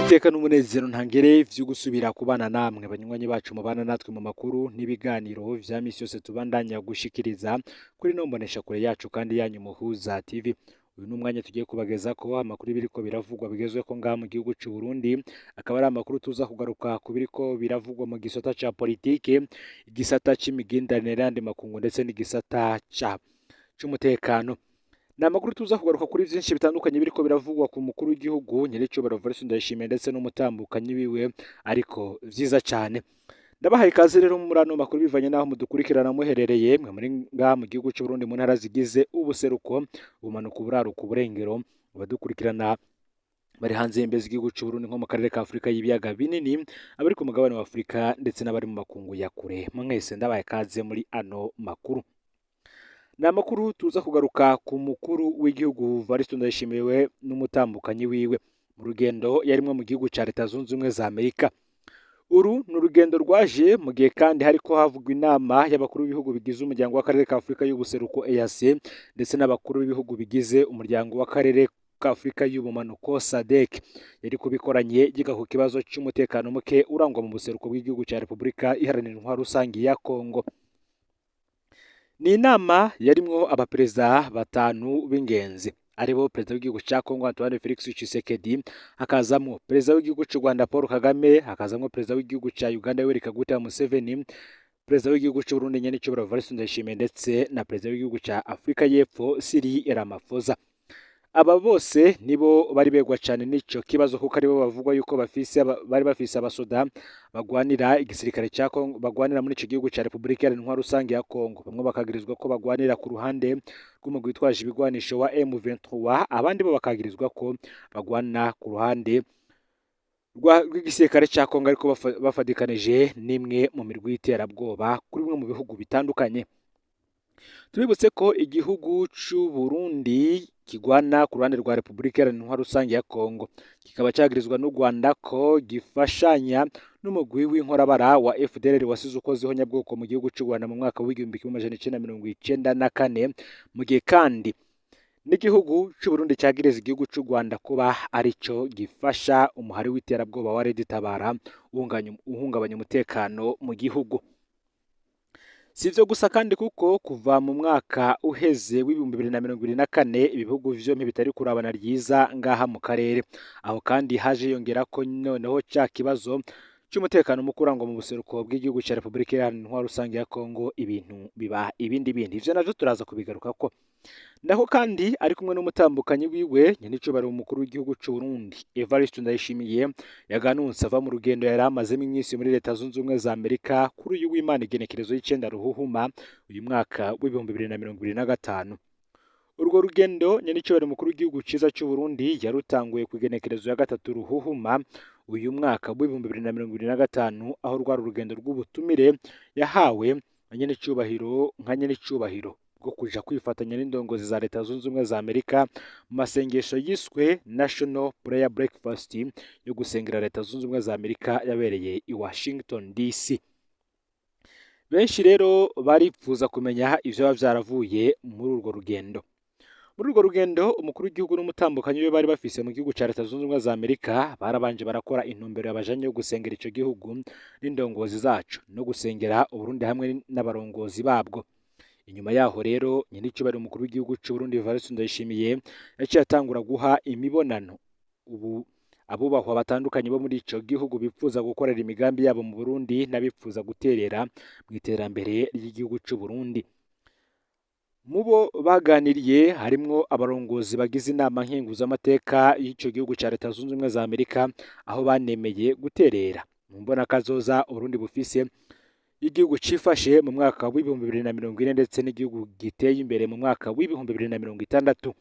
Iteka n'umunezero ntangere vyo gusubira kubana namwe banywanyi bacu mubana natwe mu makuru n'ibiganiro vya misi yose tubandanya gushikiriza kuri no mbonesha kure yacu kandi yanyu Muhuza TV. Uyu ni umwanya tugiye kubageza ko amakuru biriko biravugwa bigezweho ngaha mu gihugu c'u Burundi, akaba ari amakuru tuza kugaruka ku biriko biravugwa mu gisata ca politike, igisata c'imigenderanire y'andi makungu ndetse n'igisata c'umutekano. Ni amakuru tuza kugaruka kuri vyinshi bitandukanye biriko biravugwa ku mukuru w'igihugu nyiricubahiro Evariste Ndayishimiye ndetse n'umutambukanyi wiwe, ariko vyiza cane. Ndabahaye ikaze rero muri ano makuru bivanye n'aho mudukurikirana muherereye, mwe muri ngaha mu gihugu c'u Burundi mu ntara zigize ubuseruko, ubumanuko, uburaruko, uburengero, abadukurikirana bari hanze y'imbibe z'igihugu c'u Burundi nko mu karere ka Afurika y'ibiyaga binini, abari ku mugabane wa Afurika ndetse n'abari mu makungu ya kure. Mwese ndabahaye ikaze muri ano makuru. Ni amakuru tuza kugaruka ku mukuru w'igihugu Evariste Ndayishimiye n'umutambukanyi wiwe mu rugendo yarimwo mu gihugu ca Leta Zunze Ubumwe za Amerika. Uru ni urugendo rwaje mu gihe kandi hariko havugwa inama y'abakuru b'ibihugu bigize umuryango w'akarere ka Afurika y'ubuseruko EAC ndetse n'abakuru b'ibihugu bigize umuryango w'akarere ka Afurika y'ubumanuko SADC, yari kubikoranye yiga ku kibazo c'umutekano muke urangwa mu buseruko bw'igihugu ca Repubulika Iharanira Intwaro Rusangi ya Kongo. Ni inama yarimwo abaperezida batanu b'ingenzi, aribo perezida w'igihugu ca Kongo Antoine Felix Tshisekedi, hakazamwo perezida w'igihugu c'u Rwanda Paul Kagame, hakazamwo perezida w'igihugu ca Uganda Yoweri Kaguta Museveni, perezida w'igihugu c'u Burundi nyenicubahiro Evariste Ndayishimiye ndetse na perezida w'igihugu ca Afurika y'Epfo Cyril Ramaphosa. Aba bose nibo bari begwa cane n'ico kibazo, kuko aribo bavugwa yuko bafise bari bafise abasoda bagwanira igisirikare ca Kongo, bagwanira muri ico gihugu ca Repubulika Iharanira Intwaro Rusangi ya Kongo. Bamwe bakagirizwa ko bagwanira ku ruhande rw'umugwi witwaje ibigwanisho wa M23, abandi bo bakagirizwa ko bagwana ku ruhande rw'igisirikare ca Kongo, ariko bafadikanije n'imwe mu mirwi y'iterabwoba kuri bimwe mu bihugu bitandukanye. Tubibutse ko igihugu c'u Burundi kigwana ku ruhande rwa Repubulika Iharanira Intwaro Rusangi ya Kongo, kikaba cagirizwa n'u Rwanda ko gifashanya n'umugwi w'inkorabara wa FDLR wasize ukoze ihonyabwoko mu gihugu c'u Rwanda mu mwaka w'1994, mu gihe kandi n'igihugu c'u Burundi cagiriza igihugu c'u Rwanda kuba arico gifasha umuhari w'iterabwoba wa Red Tabara uhungabanya umutekano mu gihugu. Si ivyo gusa kandi, kuko kuva mu mwaka uheze w'2024 ibihugu vyompi bitari kurabana ryiza ngaha mu karere. Aho kandi haje yongera ko noneho ca kibazo c'umutekano muke urangwa mu buseruko bw'igihugu ca Repubulika Iharanira Intwaro Rusangi ya Kongo, ibintu biba ibindi bindi. Ivyo navyo turaza kubigarukako. Naho kandi ari kumwe n'umutambukanyi wiwe nyenicubahiro umukuru w'igihugu c'u Burundi Evariste Ndayishimiye, yaganutse ava mu rugendo yari amazemo iminsi muri Leta Zunze Ubumwe za Amerika kuri uyu w'Imana igenekerezo y'icenda Ruhuhuma uyu mwaka w'2025. Urwo rugendo nyenicubahiro umukuru w'igihugu ciza c'u Burundi yarutanguye ku igenekerezo ya 3 Ruhuhuma uyu mwaka w'2025, aho rwari urugendo rw'ubutumire yahawe na nyenicubahiro nka nyenicubahiro bwo kuja kwifatanya n'indongozi za Leta Zunze Ubumwe za Amerika mu masengesho yiswe National Prayer Breakfast yo gusengera Leta Zunze Ubumwe za Amerika yabereye i Washington DC. Benshi rero baripfuza kumenya ivyo vyaravuye muri urwo rugendo. Muri urwo rugendo umukuru w'igihugu n'umutambukanyi we bari bafise mu gihugu ca Leta Zunze Ubumwe za Amerika, barabanje barakora intumbero yabajanye yo gusengera ico gihugu n'indongozi zaco no gusengera Uburundi hamwe n'abarongozi babwo. Inyuma yaho rero nyenicubahiro umukuru w'igihugu c'u Burundi Evariste Ndayishimiye yaciye atangura guha imibonano ubu abubahwa batandukanye bo muri ico gihugu bipfuza gukorera imigambi yabo mu Burundi n'abipfuza guterera mu iterambere ry'igihugu c'u Burundi. Mubo baganiriye harimwo abarongozi bagize inama nkenguzamateka y'ico gihugu ca Leta Zunze Ubumwe za Amerika, aho banemeye guterera mu mbonakazoza Uburundi bufise y'igihugu cifashe mu mwaka w'2040 ndetse n'igihugu giteye imbere mu mwaka w'2060.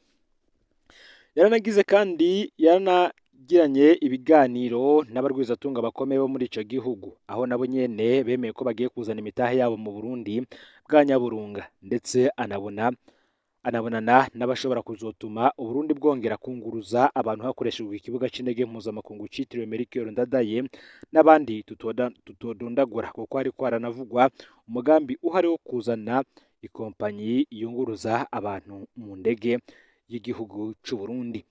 Yaranagize kandi yaranagiranye ibiganiro n'abarwizatunga bakomeye bo muri ico gihugu, aho nabo nyene bemeye ko bagiye kuzana imitahe yabo mu Burundi bwa Nyaburunga, ndetse anabonana n'abashobora kuzotuma Uburundi bwongera kunguruza abantu hakoreshejwe ikibuga c'indege mpuzamakungu citiriwe Melchior Ndadaye n'abandi tutodondagura, kuko hariko haranavugwa umugambi uhari wo kuzana ikompanyi yunguruza abantu mu ndege y'igihugu c'u Burundi.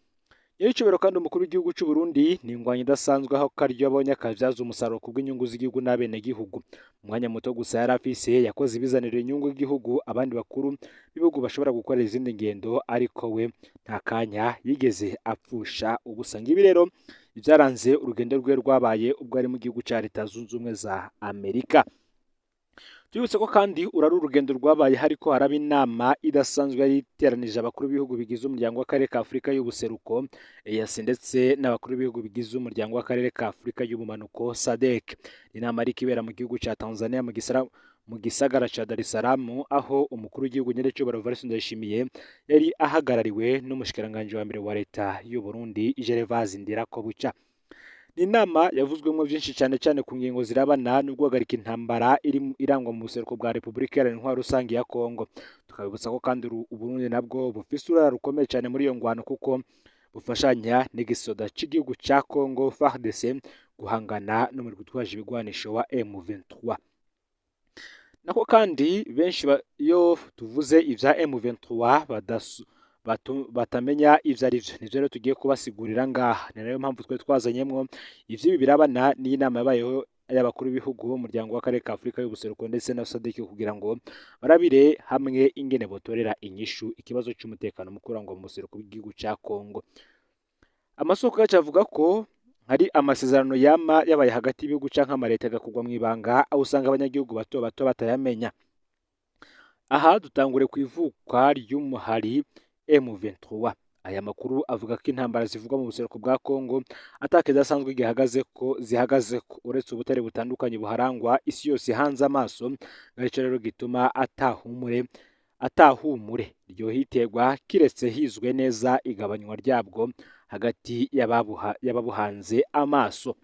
Nyir'icyubahiro kandi umukuru w'igihugu cy'u Burundi ni ingwanyi idasanzwe, aho karyo abonye akabyaza umusaruro kubw'inyungu z'igihugu n'abenegihugu. Mu mwanya muto gusa yari afise, yakoze ibizanira inyungu igihugu. Abandi bakuru b'ibihugu bashobora gukora izindi ngendo, ariko we nta kanya yigeze apfusha ubusa. Ngibi rero ibyaranze urugendo rwe rwabaye ubwo ari mu gihugu cya Leta Zunze Ubumwe za Amerika. Tubibutse ko kandi uru ari urugendo rwabaye hariko haraba inama idasanzwe yari iteranije abakuru b'ibihugu bigize umuryango w'akarere ka Afurika y'ubuseruko EAC, ndetse n'abakuru b'ibihugu bigize umuryango w'akarere ka Afurika y'ubumanuko SADC. Inama ariko ibera mu gihugu ca Tanzania, mu gisagara ca Dar es Salaam, aho umukuru w'igihugu nyiricyubahiro Evariste Ndayishimiye yari ahagarariwe n'umushikiranganji wa mbere wa leta y'u Burundi, Gervais Ndirakobuca. Ni inama yavuzwemo byinshi, cyane cyane ku ngingo zirabana no guhagarika intambara iri irangwa mu buseruko bwa Repubulika Iharanira Intwaro Rusange ya Kongo. Tukabibutsa ko kandi Uburundi nabwo bufise uruhara rukomeye cyane muri iyo ngwano, kuko bufashanya n'igisoda c'igihugu ca Kongo FARDC guhangana n'umurwi utwaje ibigwanisho wa M23. Nako kandi benshi iyo tuvuze ivya M23 batamenya ivyo ari vyo. Nivyo rero tugiye kubasigurira ngaha. Ni nayo mpamvu twe twazanyemwo ivy'ibi birabana n'inama yabayeho y'abakuru b'ibihugu b'umuryango w'akarere ka Afurika y'ubuseruko ndetse na SADC, kugira ngo barabire hamwe ingene botorera inyishu ikibazo c'umutekano muke urangwa mu buseruko bw'igihugu ca Kongo. Amasoko yacu avuga ko hari amasezerano yama yabaye hagati y'ibihugu canke amaleta, agakorwa mw'ibanga, aho usanga abanyagihugu bato bato batayamenya. Aha dutangure ku ivuka ry'umuhari M23. Aya makuru avuga ko intambara zivugwa mu buseruko bwa Kongo atakidasanzwe gihagaze ko zihagaze ko uretse ubutare butandukanye buharangwa isi yose ihanze amaso. Arico rero gituma atahumure ryohiterwa kiretse hizwe neza igabanywa ryabwo hagati y'ababuhanze amaso.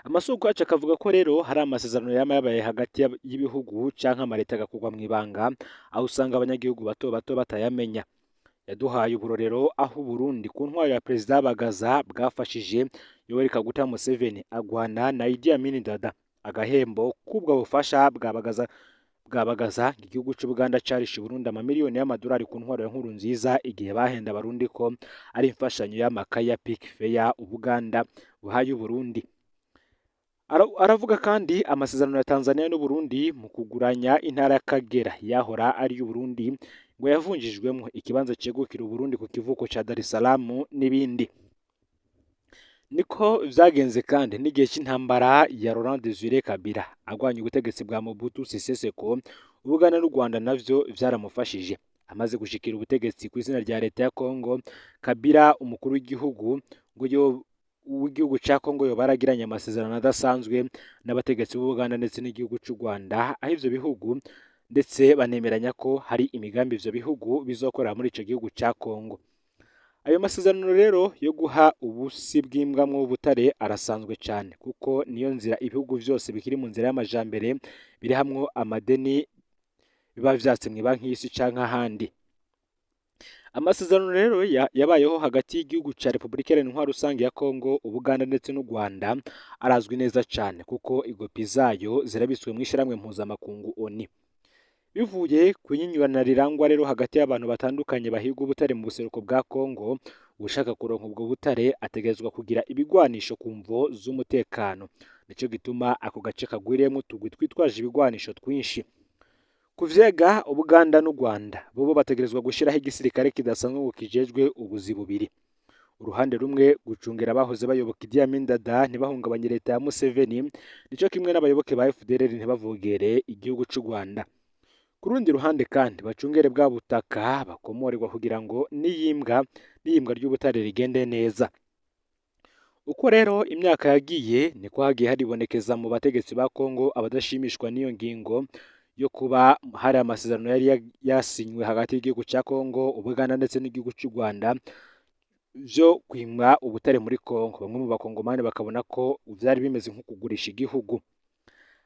Amasoko yacu akavuga ko rero hari amasezerano yama yabaye hagati y'ibihugu canke amaleta, agakorwa mw'ibanga, aho usanga abanyagihugu bato bato batayamenya. Yaduhaye uburorero aho Burundi ku ntwaro ya Perezida Bagaza bwafashije Yoweri Kaguta Museveni agwana na Idi Amin Dada. Agahembo k'ubwo bufasha bwa Bagaza, igihugu c'Ubuganda carishe Burundi amamiliyoni y'amadolari ku ntwaro ya Nkurunziza, igihe bahenda Abarundi ko ari imfashanyo y'amakaye ya Pick-Fair Ubuganda buhaye Uburundi. Aravuga kandi amasezerano ya Tanzania n'Uburundi mu kuguranya intara y'Akagera yahora ari y'Uburundi, ngo yavunjijwemwo ikibanza cegukira Uburundi ku kivuko ca Dar es Salaam n'ibindi. Niko vyagenze kandi n'igihe c'intambara ya Laurent Desire Kabila agwanya ubutegetsi bwa Mobutu Sese Seko. Ubuganda n'u Rwanda navyo vyaramufashije. Amaze gushikira ubutegetsi ku izina rya leta ya Kongo, Kabila umukuru w'igihugu ngo yo w'igihugu ca Kongo yoba yaragiranye amasezerano adasanzwe n'abategetsi b'Ubuganda ndetse n'igihugu c'u Rwanda, aho ivyo bihugu ndetse banemeranya ko hari imigambi ivyo bihugu bizokorera muri ico gihugu ca Kongo. Ayo masezerano rero yo guha ubusi bw'imbwa ubutare arasanzwe cane, kuko niyo nzira ibihugu vyose bikiri mu nzira y'amajambere biri hamwo amadeni biba vyatse mw'ibanki y'isi canke ahandi. Amasezerano rero yabayeho hagati y'igihugu ca Repubulika Iharanira Intwaro Rusange ya Kongo, Ubuganda ndetse n'u Rwanda arazwi neza cane, kuko igopi zayo zirabitswe mw'ishirahamwe mpuzamakungu ONU. Bivuye ku inyinyurana rirangwa rero hagati y'abantu batandukanye bahiga ubutare mu buseruko bwa Kongo, ushaka kuronka ubwo butare ategerezwa kugira ibigwanisho ku mvo z'umutekano. Nico gituma ako gace kagwiriyemwo utugwi twitwaje ibigwanisho twinshi. Kuvyega Ubuganda n'u Rwanda, bobo bategerezwa gushiraho igisirikare kidasanzwe ngo kijejwe ubuzi bubiri. Uruhande rumwe gucungera abahoze bayoboka Idi Amin Dada ntibahungabanye leta ya Museveni, nico kimwe n'abayoboke ba FDLR ntibavogere igihugu c'u Rwanda. Ku rundi ruhande kandi bacungere bwa butaka bakomorerwa, kugira ngo n'iyimbwa ry'ubutare rigende neza. Uko rero imyaka yagiye, niko hagiye haribonekeza mu bategetsi ba Kongo abadashimishwa n'iyo ngingo yo kuba hari amasezerano yari yasinywe hagati y'igihugu ca Kongo, Ubuganda ndetse n'igihugu c'u Rwanda vyo kwimwa ubutare muri Kongo. Bamwe mu bakongomani bakabona ko vyari bimeze nko kugurisha igihugu.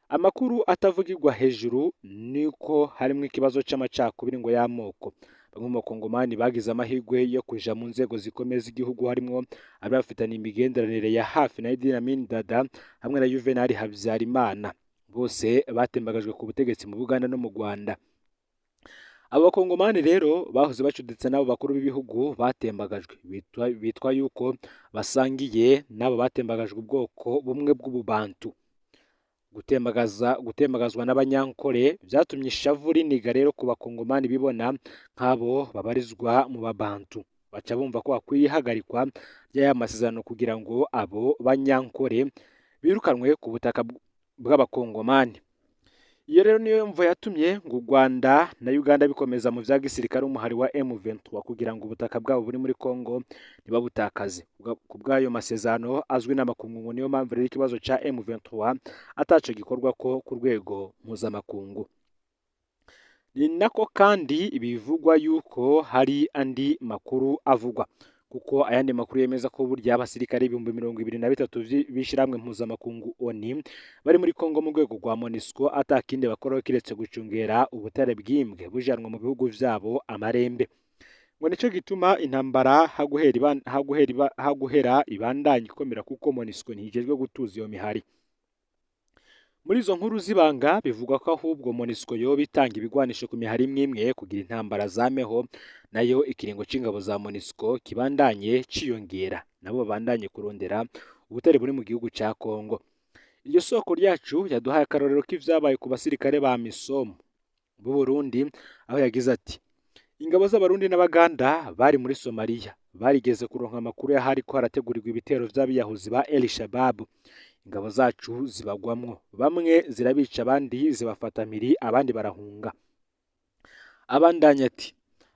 Amakuru atavugirwa hejuru niko harimwo ikibazo c'amacakubiri ngo y'amoko. Bamwe mu bakongomani bagize amahirwe yo kuja mu nzego zikomeye z'igihugu, harimwo abafitanye imigenderanire ya hafi na Idi Amin Dada hamwe na Juvenal Habyarimana, bose batembagajwe ku butegetsi mu Buganda no mu Rwanda. Abo bakongomani rero bahoze bacuditse n'abo bakuru b'ibihugu batembagajwe, bitwa yuko basangiye n'abo batembagajwe ubwoko bumwe bw'ububantu. Gutembagazwa n'abanyankore vyatumye ishavu riniga rero ku bakongomani bibona nk'abo babarizwa mu babantu, baca bumva ko hakwiye ihagarikwa ry'aya masezerano kugira ngo abo banyankore birukanwe ku butaka bw'abakongomani. Iyo rero niyo mvo yatumye ngo u Rwanda na Uganda bikomeza mu vya gisirikare umuhari wa M23 kugira ngo ubutaka bwabo buri muri Congo ntibabutakaze. Ku bw'ayo masezerano azwi n'amakungu, ngo niyo mpamvu rero ikibazo ca M23 ataco gikorwa ko ku rwego mpuzamakungu. Ni nako kandi bivugwa yuko hari andi makuru avugwa, kuko ayandi makuru yemeza ko burya abasirikare 23,000 b'ishirahamwe mpuzamakungu ONU bari muri Congo mu rwego rwa MONUSCO atakindi bakora kiretse gucungera ubutare bwimbwe bujanwa mu bihugu vyabo amarembe. Ngo nico gituma intambara haguhera ibandanya ikomera, kuko MONUSCO ntijejwe gutuza iyo mihari. Muri izo nkuru z'ibanga bivugwa ko ahubwo MONUSCO yoba itanga ibigwanisho ku mihari imwe imwe kugira intambara zameho, nayo ikiringo c'ingabo za MONUSCO kibandanye ciyongera, nabo babandanye kurondera ubutare buri mu gihugu ca Congo. Iryo soko ryacu yaduhaye akarorero k'ivyabaye ku basirikare ba MISOM b'u Burundi, aho yagize ati: ingabo z'Abarundi n'Abaganda bari muri Somalia barigeze kuronka amakuru y'ahariko harategurirwa ibitero vy'abiyahuzi ba El Shabab. Ingabo zacu zibagwamwo, bamwe zirabica, abandi zibafata mpiri, abandi barahunga. Abandanya ati: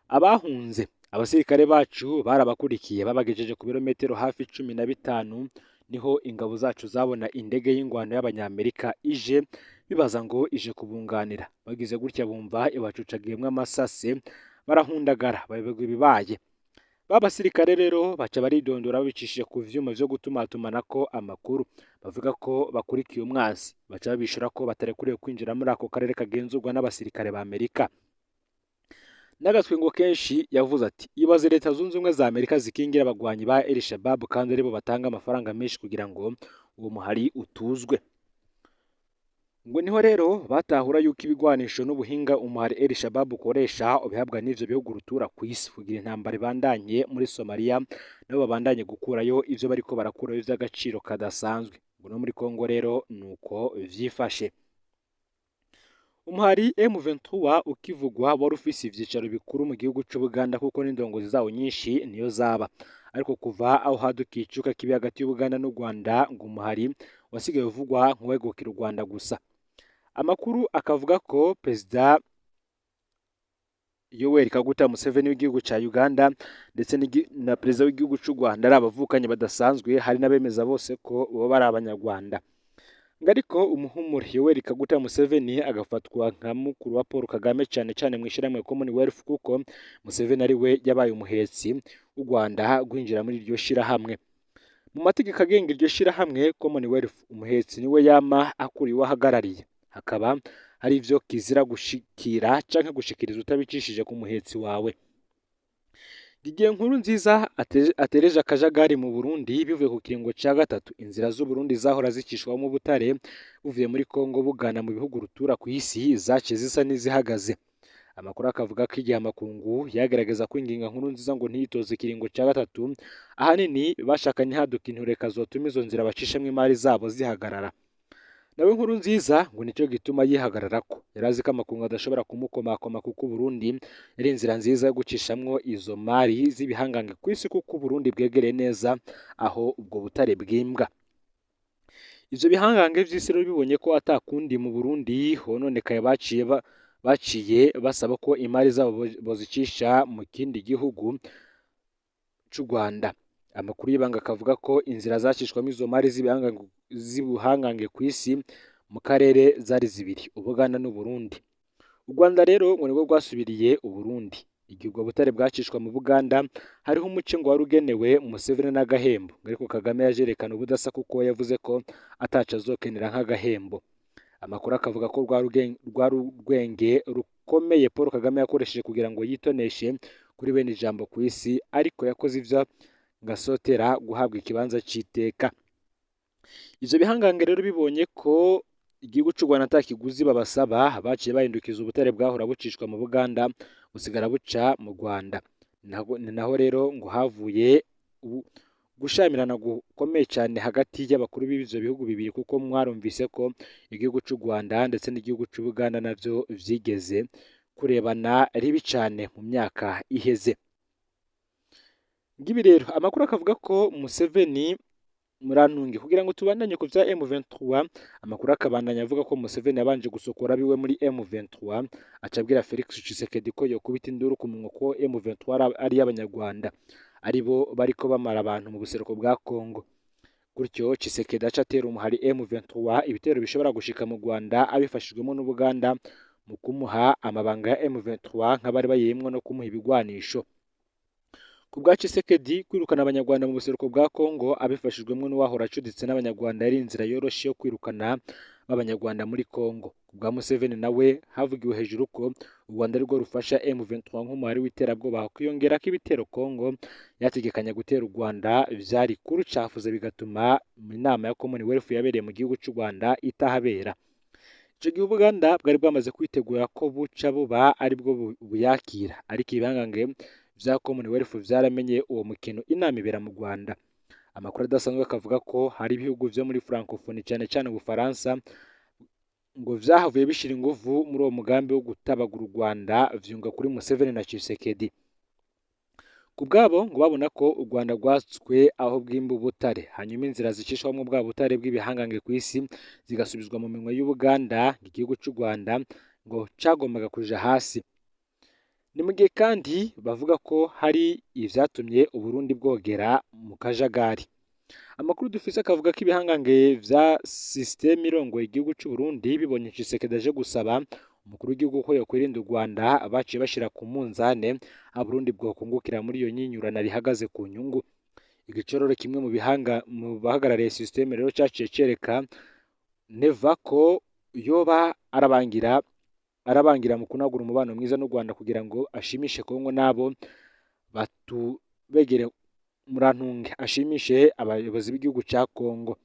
abahunze abasirikare bacu barabakurikiye, babagejeje ku birometero hafi 15, niho ingabo zacu zabona indege y'ingwano y'Abanyamerika ije, bibaza ngo ije kubunganira. Bagize gutya bumva ibacucagiyemwo amasase, barahundagara, bayoberwa ibibaye. Ba basirikare rero baca baridondora babicishije ku vyuma vyo gutumatumanako amakuru, bavuga ko bakurikiye umwansi. Baca babishura ko batarekuriwe kwinjira muri ako karere kagenzurwa n'abasirikare ba Amerika. N'agatwengo kenshi yavuze ati: ibaze Leta Zunze Ubumwe za Amerika zikingira abagwanyi ba El Shabab kandi aribo batanga amafaranga menshi kugira ngo uwo muhari utuzwe. Ngo niho rero batahura yuko ibigwanisho n'ubuhinga umuhari El Shabab ukoresha ubihabwa n'ivyo bihugu rutura kw'isi kugira intambara ibandanye muri Somalia, nabo babandanye gukurayo ivyo bariko barakurayo vy'agaciro kadasanzwe. Ngo no muri Congo rero nuko vyifashe. Umuhari M23 ukivugwa wari ufise ivyicaro bikuru mu gihugu c'Ubuganda, kuko n'indongozi zawo nyinshi niyo zaba. Ariko kuva aho hadukiye icuka kibi hagati y'Ubuganda n'u Rwanda, ngo umuhari wasigaye uvugwa nk'uwegukira u Rwanda gusa. Amakuru akavuga ko Perezida Yoweri Kaguta Museveni w'igihugu ca Uganda ndetse na Perezida w'igihugu c'u Rwanda ari abavukanyi badasanzwe, hari n'abemeza bose ko boba ari Abanyarwanda. Ngo ariko umuhumure Yoweri Kaguta Museveni agafatwa nka mukuru wa Paul Kagame cane cane mw'ishirahamwe Commonwealth, kuko Museveni ari we yabaye umuhetsi w'u Rwanda gwinjira muri iryo shirahamwe. Mu mategeko agenga iryo shirahamwe Commonwealth, umuhetsi niwe yama akuriye uwo ahagarariye. Hakaba hari ivyo kizira gushikira canke gushikiriza utabicishije ku muhetsi wawe. Igihe Nkurunziza atereje akajagari mu Burundi bivuye ku kiringo ca gatatu, inzira z'Uburundi zahora zicishwamwo ubutare buvuye muri Congo bugana mu bihugu rutura kw'isi zaciye zisa n'izihagaze. Amakuru akavuga ko igihe amakungu yagerageza kwinginga Nkurunziza ngo ntiyitoze ikiringo ca gatatu, ahanini bashaka ntihaduke intureka zotuma izo nzira bacishamwo imari zabo zihagarara. Nawe Nkurunziza ngo nico gituma yihagararako, yari azi ko amakungu adashobora kumukomakoma, kuko Uburundi yari inzira nziza yo gucishamwo izo mari z'ibihangange kw'isi, kuko Uburundi bwegereye neza aho ubwo butare bwimbwa. Ivyo bihangange vy'isi rero bibonye ko atakundi mu Burundi hononekaye, baciye basaba ko imari zabo bozicisha mu kindi gihugu c'u Rwanda. Amakuru y'ibanga akavuga ko inzira zacishwamo izo mari z'ibihangange kw'isi mu karere zari zibiri, Ubuganda n'Uburundi. U Rwanda rero ngo nibwo rwasubiriye Uburundi. Igihe ubwo butare bwacishwa mu Buganda, hariho umuce ngo wari ugenewe Museveni n'agahembo, ariko Kagame yaje yerekana ubudasa kuko yavuze ko ataco azokenera nk'agahembo. Amakuru akavuga ko rwari urwenge rukomeye Paul Kagame yakoresheje kugira ngo yitoneshe kuri bene ijambo kw'isi, ariko yakoze ivyo ngasotera guhabwa ikibanza c'iteka. Ivyo bihangange rero bibonye ko Igihugu c'u Rwanda ata kiguzi babasaba, baciye bahindukiza ubutare bwahora bucishwa mu Buganda busigara buca mu Rwanda. Ni naho rero ngo havuye gushamirana gukomeye cyane hagati y'abakuru b'ivyo bihugu bibiri, kuko mwarumvise ko igihugu c'u Rwanda ndetse n'igihugu c'u Buganda navyo vyigeze kurebana ribi cane mu myaka iheze. Ngibi rero amakuru akavuga ko Museveni, murantunge kugira ngo tubandanye ku vya M23, amakuru akabandanya avuga ko Museveni yabanje gusokora biwe muri M23, aca abwira Felix Tshisekedi ko yokubita induru ku munwa ko M23 ari iy'Abanyarwanda, aribo bariko bamara abantu mu buseruko bwa Congo. Gutyo Tshisekedi aca atera umuhari M23 ibitero bishobora gushika mu Rwanda, abifashijwemo n'Ubuganda mu kumuha amabanga ya M23 nk'abari bayirimwo no kumuha ibigwanisho. Ku bwa Tshisekedi, kwirukana Abanyarwanda mu buseruko bwa Congo abifashijwemo n'uwahora acuditse n'Abanyarwanda yari inzira yoroshe yo kwirukana b'Abanyarwanda muri Congo. Ku bwa Museveni nawe havugiwe hejuru ko u Rwanda arirwo rufasha M23 nk'umuhari w'iterabwoba, kwiyongera ko ibitero Congo yategekanya gutera u Rwanda vyari kurucafuza, bigatuma inama ya Commonwealth yabereye mu gihugu c'u Rwanda itahabera. Ico gihe Ubuganda bwari bwamaze kwitegura ko buca buba aribwo buyakira, ariko ibihangange vya Commonwealth vyaramenye uwo mukino, inama ibera mu Rwanda. Amakuru adasanzwe akavuga ko hari ibihugu vyo muri Francophonie, cane cane Ubufaransa, ngo vyahavuye bishira inguvu muri uwo mugambi wo gutabagura u Rwanda, vyunga kuri Museveni na Tshisekedi. Ku bwabo ngo babona ko u Rwanda rwatswe aho bwimba ubutare, hanyuma inzira zicishwamwo bwa butare bw'ibihangange kw'isi zigasubizwa mu minwe y'Ubuganda, igihugu c'u Rwanda ngo cagombaga kuja hasi. Ni mu gihe kandi bavuga ko hari ivyatumye Uburundi bwogera mu kajagari. Amakuru dufise akavuga ko ibihangange vya système irongoye igihugu c'u Burundi bibonye Tshisekedi aje gusaba umukuru w'igihugu ko yokwirinda u Rwanda, baciye bashira ku munzane aho Burundi bwokungukira muri iyo nyinyurana rihagaze ku nyungu. Igicororo kimwe mu bihanga mu bahagarariye système rero caciye cereka Neva ko yoba arabangira mu kunagura umubano mwiza n'u Rwanda kugira ngo ashimishe Kongo nabo batubegere, murantunge, ashimishe abayobozi b'igihugu ca Kongo.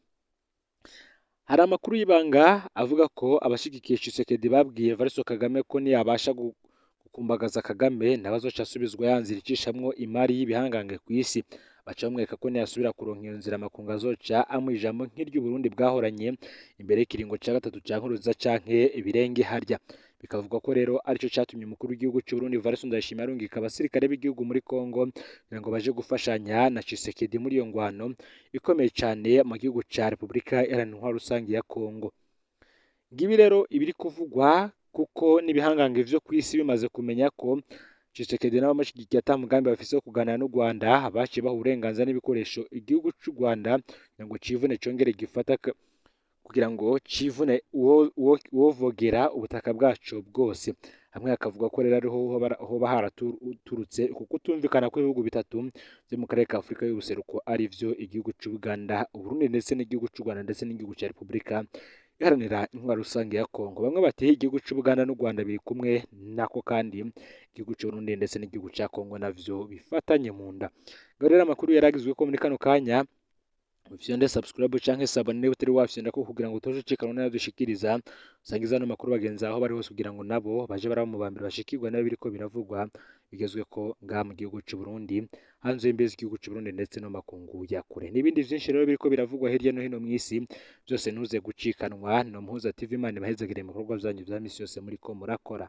Hari amakuru y'ibanga avuga ko abashigikiye Tshisekedi babwiye Evariste Kagame ko niyabasha gukumbagaza Kagame nawe azoca asubizwa ya nzira icishamwo imari y'ibihangange kw'isi. Baca bamwereka ko niyasubira kuronka iyo nzira, amakungu azoca amuha ijambo nk'iry'Uburundi bwahoranye imbere y'ikiringo ca gatatu ca Nkurunziza canke birenge harya. Bikavugwa ko rero arico catumye umukuru w'igihugu c'Uburundi Evariste Ndayishimiye arungika abasirikare b'igihugu muri Kongo kugira ngo baje gufashanya na Tshisekedi muri iyo ngwano ikomeye cane mu gihugu ca Repubulika Iharanira Intwaro Rusangi ya Kongo. Ngibi rero ibiri kuvugwa, kuko n'ibihangange vyo kw'isi bimaze kumenya ko Tshisekedi n'abamushigikiye ata mugambi bafise wo kuganira n'u Rwanda, baciye baha uburenganzira n'ibikoresho igihugu c'u Rwanda kugira ngo civune congere gifata, kugira ngo civune uwovogera ubutaka bwaco bwose. Hamwe hakavuga ko rero ariho hoba haraturutse uku kutumvikana kw'ibihugu bitatu vyo mu karere ka Afurika y'ubuseruko, arivyo igihugu c'Ubuganda, Uburundi ndetse n'igihugu c'u Rwanda ndetse n'igihugu ca Repubulika Iharanira Intwaro Rusange ya Kongo. Bamwe bati igihugu c'Ubuganda n'u Rwanda biri kumwe nako, kandi igihugu c'Uburundi ndetse n'igihugu ca Kongo navyo bifatanye mu nda. Ngaho rero amakuru yaragizwe ko muri kano kanya ufyonde subscribe canke s'abonner niba utari wafyonda ko, kugira ngo utoje ucikanwa n'ayo dushikiriza. Usangiza ano makuru bagenzi aho bari hose kugira ngo nabo baje baraba mu bambere bashikirwa nayo biriko biravugwa bigezweko ngaha mu gihugu c'u Burundi, hanze y'imbibe z'igihugu c'u Burundi ndetse no makungu ya kure, n'ibindi vyinshi rero biriko biravugwa hirya no hino mw'isi byose. Ntuze gucikanwa no Muhuza TV. Imana ibahezagire mu bikorwa vyanyu vya misi yose muriko murakora.